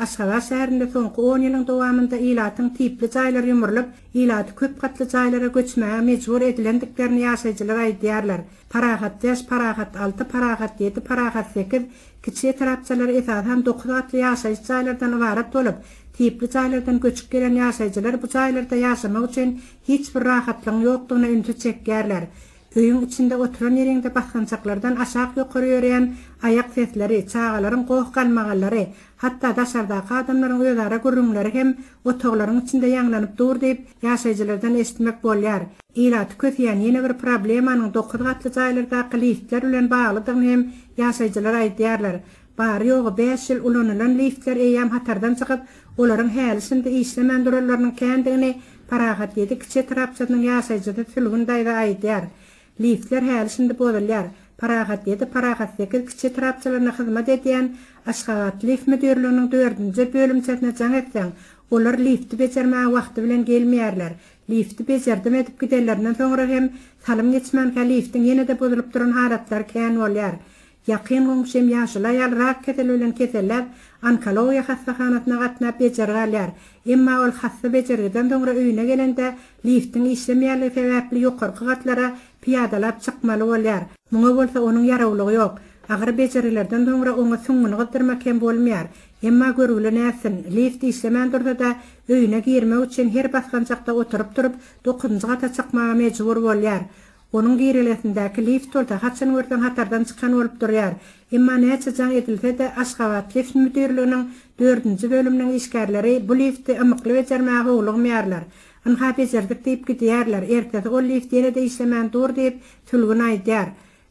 Aşgabat şäherinde soňky on ýylyň dowamynda ilatyň tipli jaýlary ýumrulyp, ilaty köp gatly jaýlara göçmäge mejbur edilendiklerini ýaşaýjylar aýdýarlar. Parahat bäş, Parahat alty, Parahat ýedi, Parahat sekiz kiçi etrapçalary esasan dokuz gatly ýaşaýyş jaýlardan ybarat bolup, tipli jaýlardan göçüp gelen ýaşaýjylar bu jaýlarda ýaşamak üçin hiç bir rahatlygyň ýokdugyna ünsi çekýärler. Öýüň içinde oturan ýeriňde basgançaklardan aşak-ýokary ýöreýän aýak sesleri, çagalaryň goh-galmagallary, hatda daşardaky adamlaryň özara gürrüňleri hem otaglaryň içinde ýaňlanyp dur diýip, ýaşaýjylardan eşitmek bolýar. Ilaty köseýän ýene bir problemanyň dokuz gatly jaýlardaky liftler bilen baglydygyny hem ýaşaýjylar aýdýarlar. Bary-ýogy bäş ýyl ulanylan liftler eýýäm hatardan çykyp, olaryň häli-şindi işlemän duranlarynyň kändigini Parahat ýedi kiçi etrapçasynyň ýaşaýjysy Sülgün daýza aýdýar. Liftler häli-şindi bozulýar. Parahat ýedi, Parahat sekiz kiçi etrapçalaryna hyzmat edýän Aşgabatlift müdirliginiň dördünji bölümçesine jaň etseň, olar lifti bejermäge wagty bilen gelmeýärler. Lifti bejerdim edip gidenlerinden soňra hem salym geçmänkä liftiň ýene-de bozulyp duran halatlary kän bolýar. Ýakyn goňşym ýaşuly aýal rak keseli bilen keselläp, onkologiýa hassahanasyna gatnap bejergi alýar. Emma ol hassa bejergiden soňra öýüne gelende liftiň işlemeýänligi sebäpli ýokarky gatlara pyýadalap çykmaly bolýar. Muňa bolsa onuň ýarawlygy ýok. Agyr bejergilerden soňra oňa süňňüni gyzdyrmak hem bolmaýar. Emma görgüli nätsin, lift işlemän dursa-da, öýüne girmek üçin her basgançakda oturyp-turup, dokuzynjy gata çykmaga mejbur bolýar. Onuň girelgesindäki lift bolsa haçan görseň hatardan çykan bolup durýar. Emma näçe jaň edilse-de, Aşgabatlift müdirliginiň dördünji bölüminiň işgärleri bu lifti ymykly bejermäge howlugmaýarlar. Ynha bejerdik diýip gidýärler, ertesi ol lift ýene-de işlemän dur diýip, Sülgün aýdýar.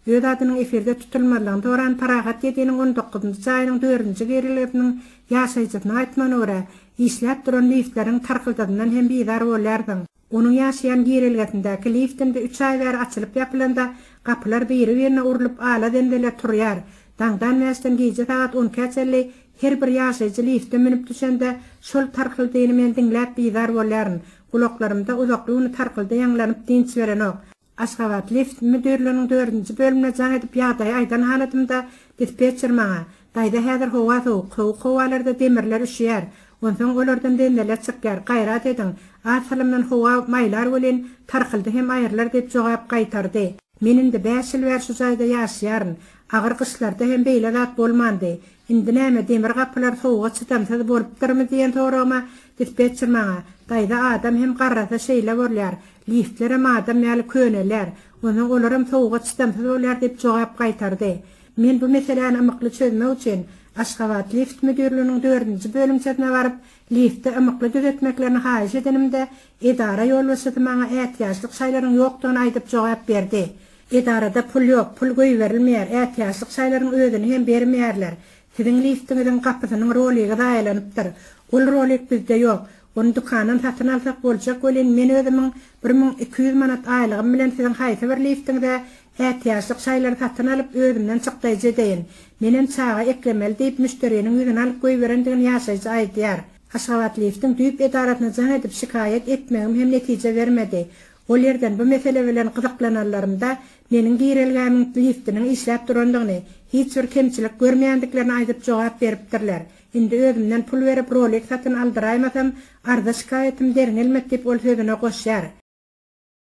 Öz adynyň efirde tutulmazlygyny soran Parahat ýediniň on dokuzynjy jaýynyň dördünji girelgesiniň ýaşaýjysynyň aýtmagyna görä, işläp duran liftleriň tarkyldysyndan hem bizar bolýarsyň. Onuň ýaşaýan girelgesindäki lift indi üç aý bäri açylyp-ýapylanda, gapylar biri-birine urlup, ala-zenzele turýar. Daňdan bäşden gije sagat on ikä çenli her bir ýaşaýjy lifte münüp düşende, şol tarkyldyny men diňläp bizar bolýaryn. Gulaklarymda uzakly güni tarkyldy ýaňlanyp dynç berenok. Aşgabatlift müdirliginiň dördünji bölümine jaň edip ýagdaýy aýdan halatymda dispetçer maňa, Daýza häzir howa sowuk, sowuk howalarda demirler üşüýär, onsoň olardan zenzele çykýar, gaýrat ediň, az salymdan howa maýlar welin, tarkyldy hem aýrylar diýip jogap gaýtardy. Men indi bäş ýyl bäri şu jaýda ýaşaýaryn. Agyr gyşlarda hem beýle zat bolmandy. Indi näme, demir gapylar sowuga çydamsyz bolupdyrmy diýen soragyma dispetçer maňa, Daýza adam hem garrasa şeýle bolýar, Liftlerem adam ýaly könelýär. Onsoň olaram sowuga çydamsyz bolýar diýip jogap gaýtardy. Men bu meseläni ymykly çözmek üçin Aşgabatlift müdirliginiň dördünji bölümçesine baryp, lifti ymykly düzetmeklerini haýyş edenimde, edara ýolbaşçysy maňa ätiýaçlyk şaýlaryň ýokdugyny aýdyp jogap berdi. Edarada pul ýok, pul goýberilmeýär, ätiýaçlyk şaýlaryň özüni hem bermeýärler. Siziň liftiňiziň gapysynyň roligi zaýalanypdyr. Ol rolik bizde ýok. Ony dükandan satyn alsak boljak welin, men özümiň 1200 manat aýlygym bilen siziň haýsy bir liftiňize ätiýaçlyk şaýlary satyn alyp, özümden çykdaýjy edeýin. Menem çaga eklemeli diýip, müşderiniň ýüzüni alyp goýberendigini ýaşaýjy aýdýar. Aşgabatliftiň düýp edarasyna jaň edip şikaýat etmegim hem netije bermedi. Ol ýerden bu mesele bilen gyzyklananlarynda meniň girelgämiň liftiniň işläp durandygyny, hiç bir kemçilik görmeýändiklerini aýdyp jogap beripdirler. Indi özümden pul berip rolik satyn aldyraýmasam, arza-şikaýatym derňelmez diýip ol sözüne goşýar.